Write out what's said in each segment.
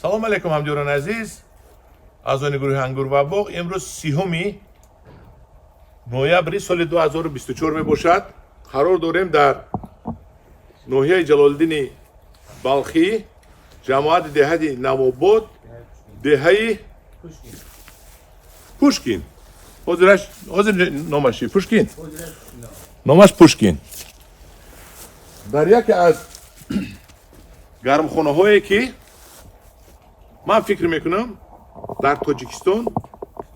Салом алейкум, ҳамдиёрони азиз, аъзони гурӯҳи «Ангур ва боғ». Имрӯз 30-уми ноябри соли 2024 мебошад. Қарор дорем дар ноҳияи Ҷалолиддини Балхӣ, ҷамоати деҳати Навобод, деҳаи Пушкин. Ҳозираш, ҳозир номаш чи? Пушкин, номаш Пушкин. Дар яке аз гармхонаҳое, ки ман фикр мекунам, дар Тоҷикистон,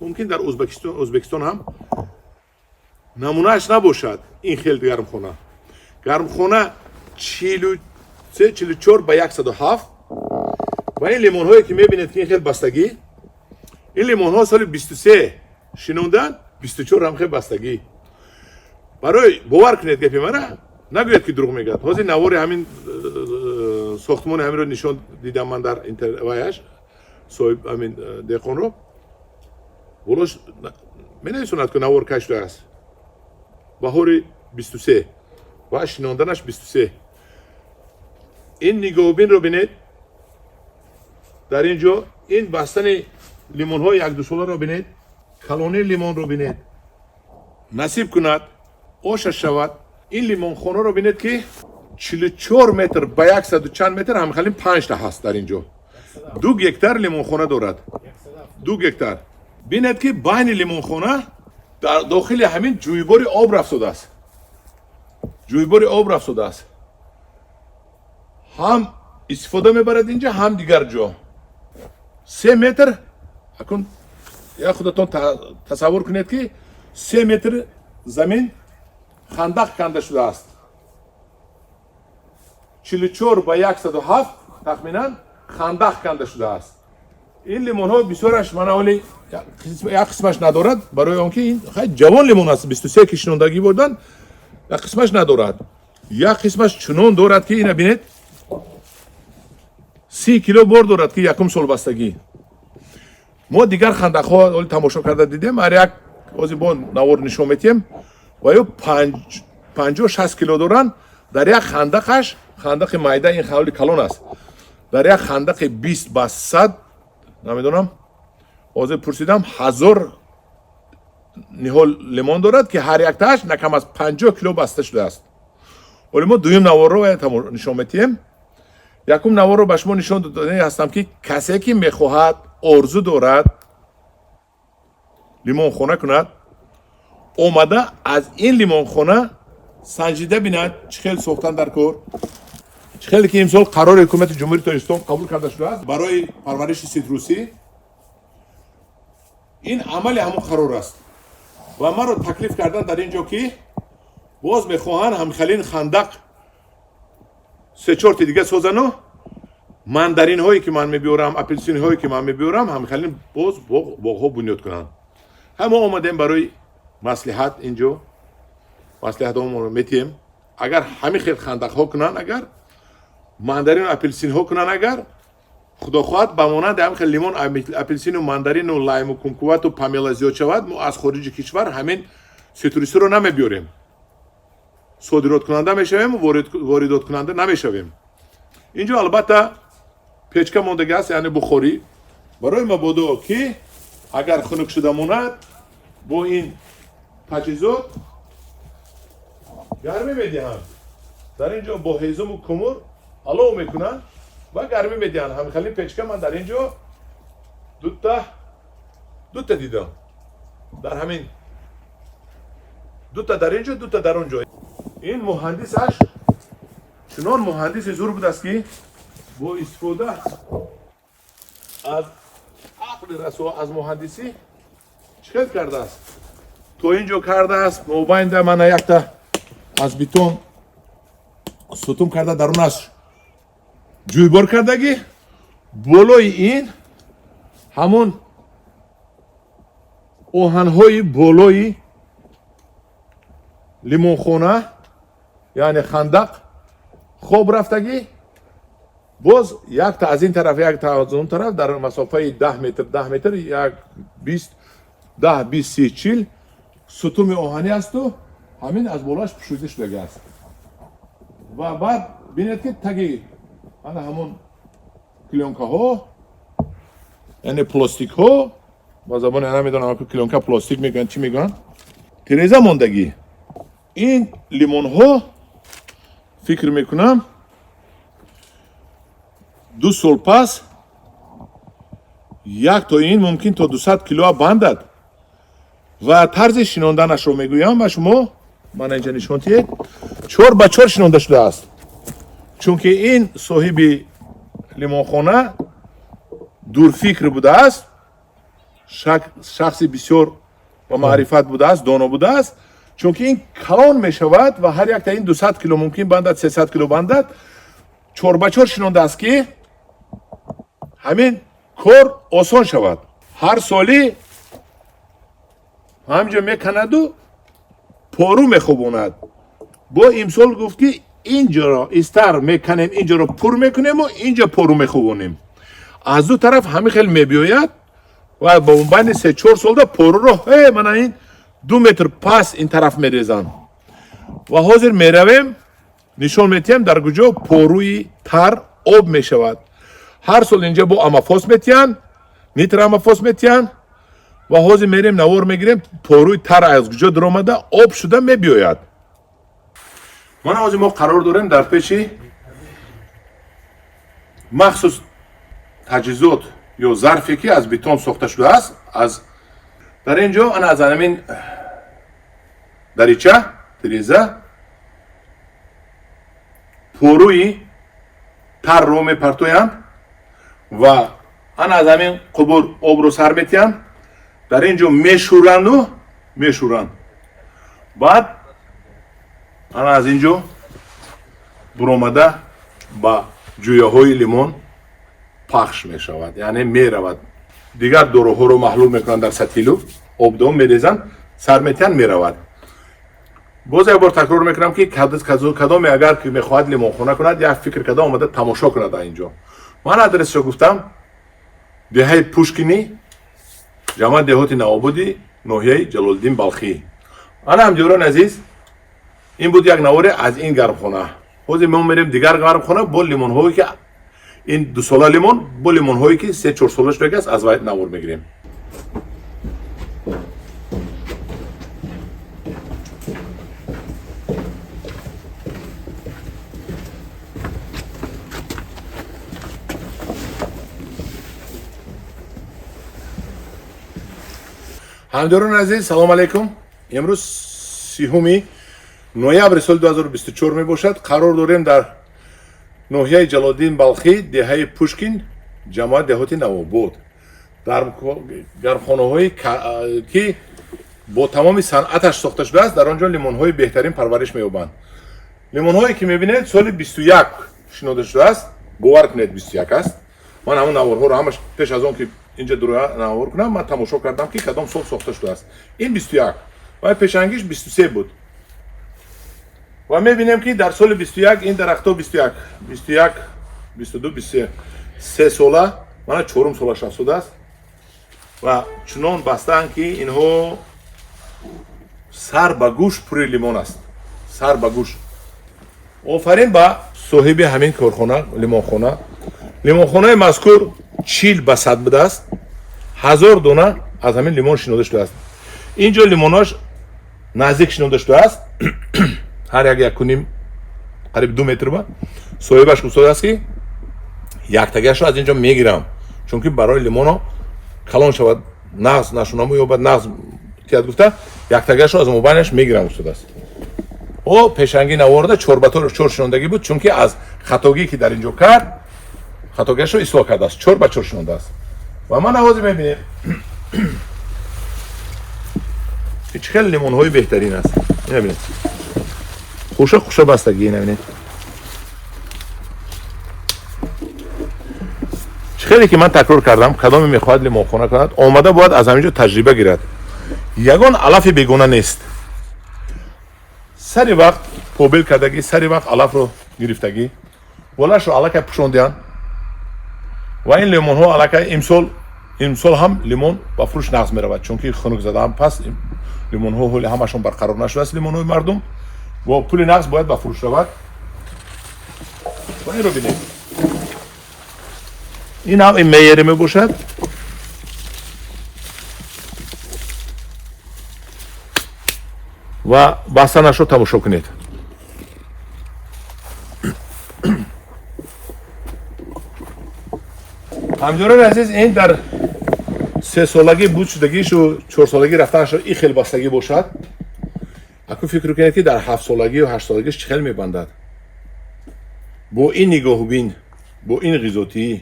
мумкин дар Ӯзбекистон ҳам намунааш набошад ин хел гармхона. Гармхона 43, 44 ба 107. Ва ин лимонҳое, ки мебинед, ки ин хел бастагӣ, ин лимонҳо соли 23 шинондан, 24 ҳам хел бастагӣ. Барои бовар кунед гапи мара, нагӯяд, ки дурӯғ мегӯяд. Ҳозир навори ҳамин сохтмони ҳаминро нишон дидам ман дар интерваяш. Соҳиб ҳамин деҳқонро болош менависонад, ки навор кай шудааст: баҳори 23 ва шинонданаш 23. Ин нигоҳубинро бинед дар ин ҷо, ин бастани лимонҳои якдусоларо бинед, калони лимонро бинед. Насиб кунад, оша шавад. Ин лимонхонаро бинед, ки 44 метр ба яксаду чанд метр, ҳамхалин панҷта ҳаст дар ин ҷо. 2 гектар лимонхона дорад, 2 гектар. Бинед, ки байни лимонхона дар дохили ҳамин ҷӯйбори об рафтодааст, ҷӯйбори об рафтодааст. Ҳам истифода мебарад инҷа, ҳам дигар ҷо. 3 метр, акун я худатон тасаввур кунед, ки 3 метр замин хандақ канда шудааст. 44 ба 107 тахминан хандақ канда шудааст. Ин лимонҳо бисёраш мана оли як қисмаш надорад, барои он ки ин хай ҷавон лимон аст, 23 ки шинондагӣ бурдан. Як қисмаш надорад, як қисмаш чунон дорад, ки ина бинед, 30 кило бор дорад, ки якум сол бастагӣ. Мо дигар хандақҳо оли тамошо карда дидем, ҳар як ози бо навор нишон метиҳем, ва ё 50-60 кило доранд дар як хандақаш. Хандақи майда, ин ҳавли калон аст. Дар як хандақи 20 ба 100, намедонам, ҳозир пурсидам, 1000 ниҳол лимон дорад, ки ҳар яктааш на кам аз 50 кило баста шудааст. Оле мо дуюм наворро нишон метиҳем. Якум наворро ба шумо нишон додани ҳастам, ки касе, ки мехоҳад, орзу дорад лимонхона кунад, омада аз ин лимонхона санҷида бинад, чӣ хел сохтан дар кор, чӣ хеле ки имсол қарори ҳукумати Ҷумҳурии Тоҷикистон қабул карда шудааст барои парвариши ситрусӣ. Ин амали ҳамон қарор аст. Ва маро таклиф кардан дар ин ҷо, ки боз мехоҳанд ҳамхелин хандақ се-чорти дига созану мандаринҳое, ки ман мебиёрам, апелсинҳое, ки ман мебиёрам, ҳамхелин боз боғҳо бунёд кунанд. Ҳама омадем барои маслиҳат. Инҷо маслиҳатҳоро метиҳем. Агар ҳамин хел хандақҳо кунанд, агар мандарину апелсинҳо кунанд, агар Худо хоҳад, ба монанди ҳамин хел лимон, апелсину, мандарину, лайму, кумкувату помела зиёд шавад, мо аз хориҷи кишвар ҳамин ситрусиро намебиёрем. Содироткунанда мешавем, воридоткунанда намешавем. Инҷо албатта печка мондагӣ аст, яъне бухорӣ, барои мабодо, ки агар хунук шуда монад, бо ин таҷҳизот гармӣ медиҳанд. Дар ин ҷо бо ҳезуму кумур алов мекунанд ва гармӣ медиҳанд. Ҳамихали печка ман дар ин ҷо дута дута дидам. Дар ҳамин дута дар ин ҷо, дута дар он ҷо. Ин муҳандисаш чунон муҳандиси зур будааст, ки бо истифода аз ақли расо, аз муҳандисӣ чӣ хел кардааст, то ин ҷо кардааст. Мобайнда мана якта аз бетон сутун карда, дарунаш ҷӯйбор кардагӣ. Болои ин ҳамон оҳанҳои болои лимонхона, яъне хандақ, хоб рафтагӣ. Боз якта аз ин тараф, якта аз он тараф, дар масофаи 10 метр, 10 метр, як, 20, 10, 20, 30, 40 сутуми оҳанӣ асту ҳамин аз болоаш пӯшида шудагӣ аст. Ва баъд бинед, ки таги ана ҳамон клёнкаҳо Яъне пластикҳо ба забони намедонам, ки клёнка пластик мегӯянд, чӣ мегӯянд, тиреза мондагӣ. Ин лимонҳо, фикр мекунам, 2 сол пас як то ин мумкин то 200 килоа бандад. Ва тарзи шинонданашро мегӯям ба шумо. Мана, инҷа нишон диҳед, 4 ба 4 шинонда шудааст, чунки ин соҳиби лимонхона дурфикр будааст, шахси бисёр ба маърифат будааст, доно будааст, чунки ин калон мешавад ва ҳар якта ин 200 кило мумкин бандад, 300 кило бандад. 4 ба 4 шинондааст, ки ҳамин кор осон шавад. Ҳар солӣ ҳамҷо меканаду пору мехобонад. Бо имсол гуфт, ки инҷоро истар меканем, инҷоро пур мекунему инҷо пору мехобонем. Аз ду тараф ҳамин хел мебиёяд ва ба байни 3-4 солда поруро мана ин 2 метр пас ин тараф мерезанд. Ва ҳозир меравем, нишон метиҳем, дар куҷо поруи тар об мешавад. Ҳар сол инҷа бо амафос метиҳанд, нитроамафос метиҳанд. Ва ҳозир мерем, навор мегирем, поруи тар аз куҷо даромада, об шуда мебиёяд. Мана, ҳозир мо қарор дорем дар пеши махсус таҷҳизот ё зарфе, ки аз бетон сохта шудааст. Аз дар ин ҷо, ана аз ҳамин дарича, тиреза поруи тарро мепартоянд ва ана аз ҳамин қубур обро сар метиҳанд, дар ин ҷо мешӯранду мешӯранд. Баъд ана аз ин ҷо буромада ба ҷӯяҳои лимон пахш мешавад, яъне меравад. Дигар доруҳоро маҳлул мекунанд дар сатилу обдон мерезанд, сар метиҳанд, меравад. Боз як бор такрор мекунам, ки кадоме агар ки мехоҳад лимонхона кунад, як фикр карда омада тамошо кунад. Инҷо ман адресшо гуфтам: деҳаи Пушкини, ҷамоат деҳоти Навободи, ноҳияи Ҷалолиддин Балхӣ. Ана, ҳамдиёрони азиз, ин буд як наворе аз ин гармхона. Ҳозир мо мерем дигар гармхона бо лимонҳое, ки ин дусола лимон, бо лимонҳое, ки 3-4 сола шудагааст, аз вай навор мегирем. Ҳамдиёрони азиз, салом алейкум! Имрӯз 30 ноябри соли 2024 мебошад. Қарор дорем дар ноҳияи Ҷалолиддин Балхӣ, деҳаи Пушкин, ҷамоат деҳоти Навобод, дар гармхонаҳое, ки бо тамоми санъаташ сохта шудааст. Дар он ҷо лимонҳои беҳтарин парвариш меёбанд. Лимонҳое, ки мебинед, соли 21 шинода шудааст. Бовар кунед, 21 аст. Ман ҳамон наворҳоро ҳамаш пеш аз он ки инҷа дура навор кунам, ман тамошо кардам, ки кадом сол сохта шудааст. Ин 21 ва пешангиш 23 буд. Ва мебинем, ки дар соли 21 ин дарахтҳо 21, 21, 22, 23, 3 сола, мана чорум солаш афзудааст ва чунон бастаанд, ки инҳо сар ба гӯш пури лимон аст, сар ба гӯш. Офарин ба соҳиби ҳамин корхона, лимонхона. Лимонхонаи мазкур 40 ба 100 будааст, 1000 дона аз ҳамин лимон шинода шудааст. Ин ҷо лимонош наздик шинода шудааст, ҳар як 1.5, қариб 2 метр. Ба соҳибаш гуфтааст, ки яктагиашро аз ин ҷо мегирам, чунки барои лимоно калон шавад, нағз нашунаму ёбад, нағз тият гуфта, яктагиашро аз мобайнаш мегирам гуфтааст. О пешангӣ наворда 4 ба 4 шинондагӣ буд, чунки аз хатогӣ, ки дар ин ҷо кард, хатогиашро ислоҳ кардааст, 4 ба 4 шинондааст. Ва ман ҳозир мебинем, ки чӣ хеле лимонҳои беҳтарин аст. Ина бинед, хуша хуша бастагӣ. Ина бинед, чӣ хеле ки ман такрор кардам: кадоме мехоҳад лимонхона кунад, омада бояд аз ҳамин ҷо таҷриба гирад. Ягон алафи бегона нест, сари вақт побел кардагӣ, сари вақт алафро гирифтагӣ, болашро аллакай пӯшондианд. Ва ин лимонҳо аллакай имсол ҳам лимон ба фурӯш нағз меравад, чунки хунук задаам пас лимонҳо ҳоли ҳамашон барқарор нашудааст. Лимонҳои мардум бо пули нағз бояд ба фурӯш равад. Ва инро бинед, ин ҳам ин меъёре мебошад. Ва бастанашро тамошо кунед. Ҳамдиёрони азиз, ин дар 3 солагӣ буд шудагишу 4 солагӣ рафтанашро ин хел бастагӣ бошад. Акун фикр кунед, ки дар 7 солагию 8 солагиш чӣ хел мебандад. Бо ин нигоҳубин, бо ин ғизотиҳӣ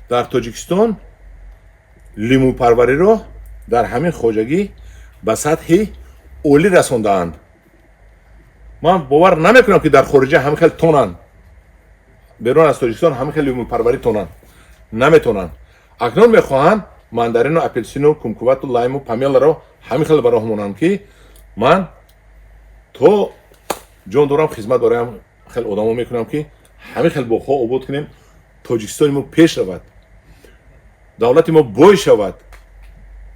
дар Тоҷикистон лимӯпарвариро дар ҳамин хоҷагӣ ба сатҳи олӣ расондаанд. Ман бовар намекунам, ки дар хориҷа ҳамин хел тонанд, берун аз Тоҷикистон ҳамин хел лимӯпарварӣ тонанд. Наметонанд. Акнун мехоҳанд мандарину апелсину кумкувату лайму помеларо ҳамин хел ба роҳ монанд, ки ман то ҷон дорам, хизмат бароям хел одамо мекунам, ки ҳамин хел боғҳо обод кунем, Тоҷикистони мо пеш равад, давлати мо бой шавад,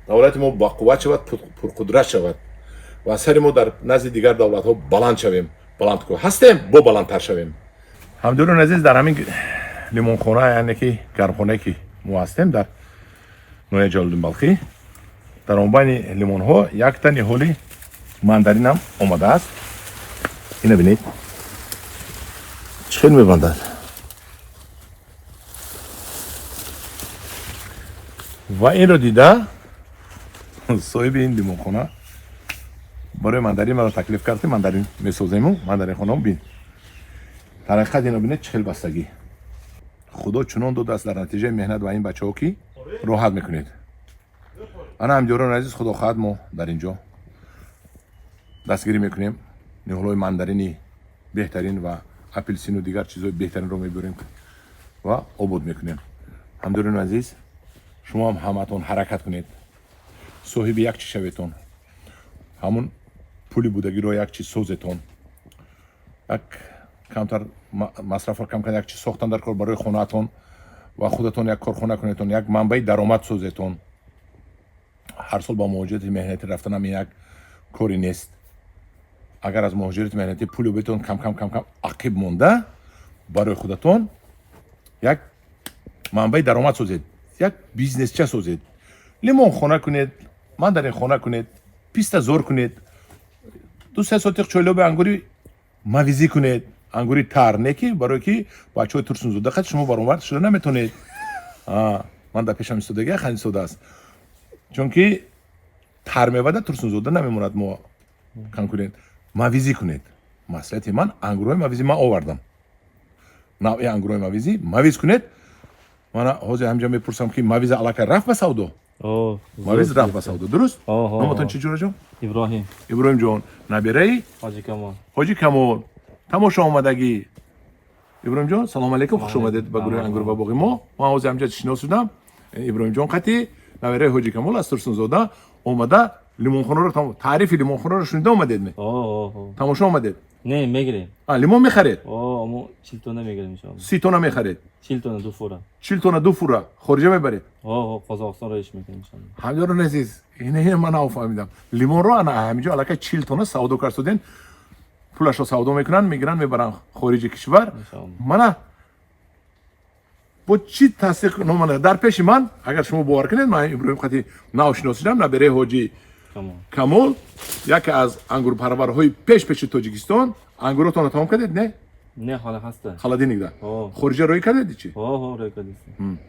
давлати мо бақувват шавад, пурқудрат шавад ва сари мо дар назди дигар давлатҳо баланд шавем. Баланд ҳастем, бо баландтар шавем. Ҳамдиёрони азиз, дар ҳамин лимонхона, яъне ки гармхонае, ки мо ҳастем дар ноҳияи Ҷалолиддин Балхӣ, дар он байни лимонҳо якта ниҳоли мандаринам омадааст. Ина бинед, чӣ хел мебандад. Ва инро дида, соҳиби ин лимонхона барои мандарин маро таклиф кард, ки мандарин месозему мандаринхонао бин. Дар ҳақиқат, ино бинед, чӣ хел бастагӣ. Худо чунон додааст дар натиҷаи меҳнат ва ин бачаҳо, ки роҳат мекунед. Ана, ҳамдиёрони азиз, худо хоҳад, мо дар ин ҷо дастгирӣ мекунем, ниҳолҳои мандарини беҳтарин ва апелсину дигар чизҳои беҳтаринро мебиёрем ва обод мекунем. Ҳамдиёрони азиз, шумо ҳам ҳаматон ҳаракат кунед, соҳиби як чиз шаветон, ҳамун пули будагиро як чиз созетон, як камтар масрафро кам карда, як чиз сохтан дар кор барои хонаатон ва худатон, як корхона кунетон, як манбаи даромад созетон. Ҳар сол ба муҳоҷирати меҳнатӣ рафтанам як кори нест. Агар аз муҳоҷирати меҳнатӣ пул ёбетон, кам кам кам кам ақиб монда, барои худатон як манбаи даромад созед, як бизнесча созед, лимонхона кунед, мандаринхона кунед, пистазор кунед, 2-3 сотиқ чойлоби ангури мавизӣ кунед, ангури тар не, ки барое ки бачаҳои Турсунзода қад шумо баромад шуда наметонед. Ман дар пешам истодаги хан истодааст, чунки тар мевада Турсунзода намемонад. Мо конкурент. Мавизӣ кунед. Маслиҳати ман, ангурҳои мавизӣ ман овардам, навъи ангурҳои мавизӣ мавиз кунед. Мана ҳозир ҳамҷа мепурсам, ки мавиза аллакай рафт ба савдо? Мавиз рафт ба савдо, дуруст? Номатон чӣ, ҷураҷон? Иброҳим. Иброҳимҷон, набираи Ҳоҷи Камол. Ҳоҷи Камол, тамошо омадагӣ. Иброҳимҷон, салом алейкум, хуш омадед ба гурӯҳи ангур ва боғи мо. Ман ҳозир ҳамҷа шинос шудам Иброҳимҷон қатӣ, набираи Ҳоҷи Камол, аз Турсунзода омада. Лимонхонаро, таърифи лимонхонаро шунида омадед ме? Тамошо омадед? Не, мегирем. Лимон мехаред? Мо 40 тонна мегирем, иншоалло. 30 тонна мехаред? 40 тонна, ду фура. 40 тонна, ду фура хориҷа мебаред? Қазоқистон роиш мекунем, иншоалло. Ҳамёрони азиз, ина ман нафаҳмидам. Лимонро ана ҳаминҷо аллакай 40 тонна савдо кард, пулашро савдо мекунанд, мегиранд, мебаранд хориҷи кишвар. Мана бо чӣ тасдиқ номана дар пеши ман, агар шумо бовар кунед, ман Иброҳим қати нав шинос шудам, набераи Ҳоҷи Камол, яке аз ангурпарварҳои пеш-пеши Тоҷикистон. Ангуротонро тамом кардед, не? Не, ҳола ҳаста. Холодильник да хориҷа рӯй кардед, чӣ? Рӯй кардем.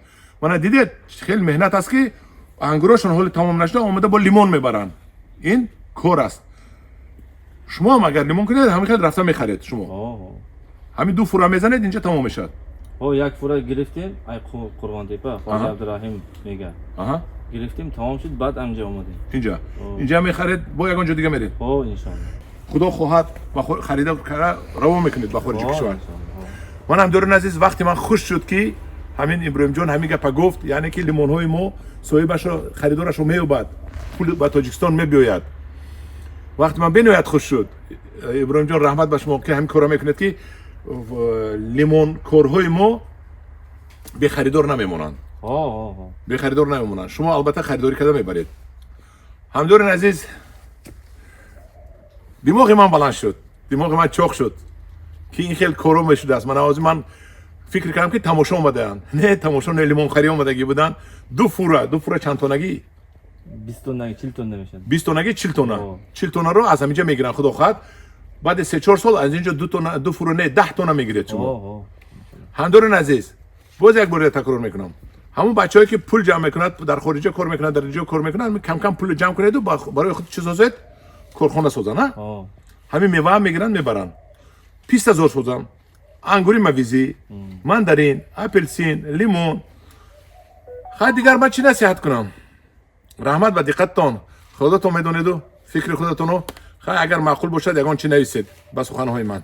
Мана дидед, хеле меҳнат аст, ки ангурошон ҳоли тамом нашуда, омада бо лимон мебаранд. Ин кор аст. Шумо ҳам агар лимон кунед, ҳамин хел рафта мехаред шумо. Ҳамин ду фура мезанед, инҷа тамом мешавад. Як фура гирифтем ай Қурғонтепа, Хоҷи Абдураҳим мега, гирифтем, тамом шуд, баъд анҷа омадем. Инҷа мехаред, бо ягон ҷо дига меред? Иншоалло. Худо хоҳад, харида равон мекунед ба хориҷи кишвар. Ман ҳамдиёрони азиз, вақте ман хуш шуд, ки ҳамин Иброҳимҷон ҳамин гапа гуфт, яъне ки лимонҳои мо соҳибашро, харидорашро меёбад, пул ба Тоҷикистон мебиёяд. Вақте ман бениҳоят хуш шуд. Иброҳимҷон, раҳмат ба шумо, ки ҳамин корро мекунед, ки лимонкорҳои мо бехаридор намемонанд, бехаридор намемонанд. Шумо албатта харидорӣ карда мебаред. Ҳамдиёрони азиз, димоғи ман баланд шуд, димоғи ман чоқ шуд, ки ин хел коро мешудааст. Ман ҳозир ман фикр кардам, ки тамошо омадаанд. Не, тамошо не, лимонхарӣ омадагӣ буданд. Ду фура, ду фура чанд тонагӣ? 20 тоннаги 40 тонна мешавад. 20 тоннаги 40 тонна. О. 40 тоннаро аз ҳаминҷа мегиранд, худо хоҳад. Баъди 3-4 сол аз инҷо 2 тонна, ду фура не, 10 тонна мегиред шумо. О, Ҳамдорон азиз, боз як бор такрор мекунам, ҳамон бачаҳое ки пул ҷамъ мекунад, дар хориҷа кор мекунад, дар инҷо кор мекунад, кам кам пул ҷамъ кунеду барои худ чӣ созед? Корхона созанд, а? О. Ҳамин меваам мегиранд, мебаранд, пистазор созанд, ангури мавизӣ, мандарин, апелсин, лимон. Хай, дигар ман чӣ насиҳат кунам? Раҳмат ба диққаттон. Худатон медонеду фикри худатону. Хай, агар маъқул бошад, ягон чӣ нависед ба суханҳои ман.